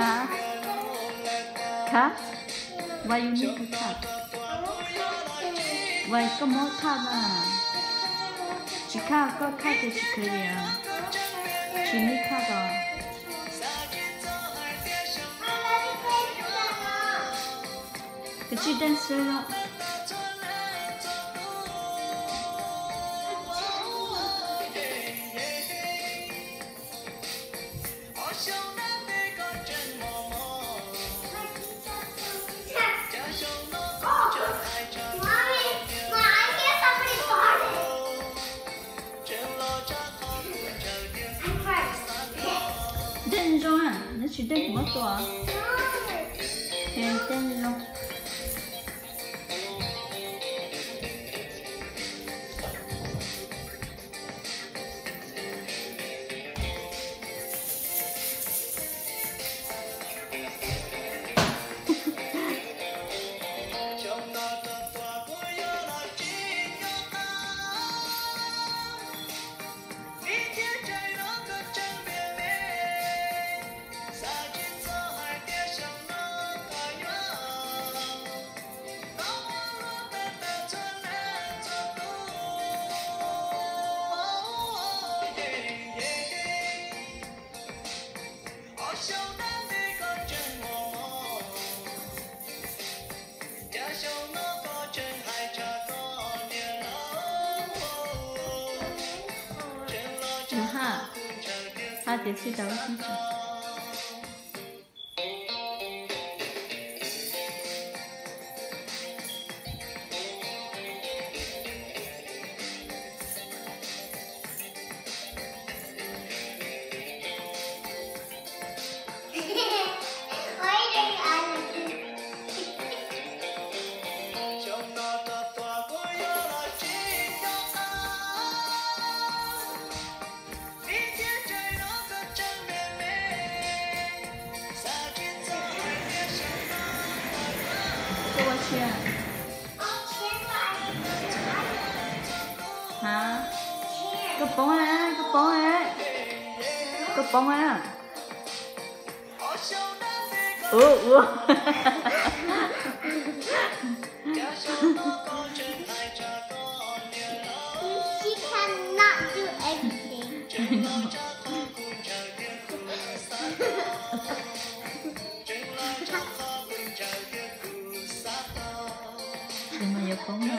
Khaj, khaj, why you need to khaj? Why koj muab khaj mas? Tsis khaj koj khaj ces tsis kheev li os. Tsis need khaj os. Kav tsij dance zoo. Dance zoo a, neb tsis dance kuv muab tua. Dance zoo. Nws haj, haj tias txij tau lub teb chaws. Koj ua tsi? Ha? Koj poob a, koj poob a. Koj poob a. Ua, ua. She cannot do anything. Nws mas yuav poob na.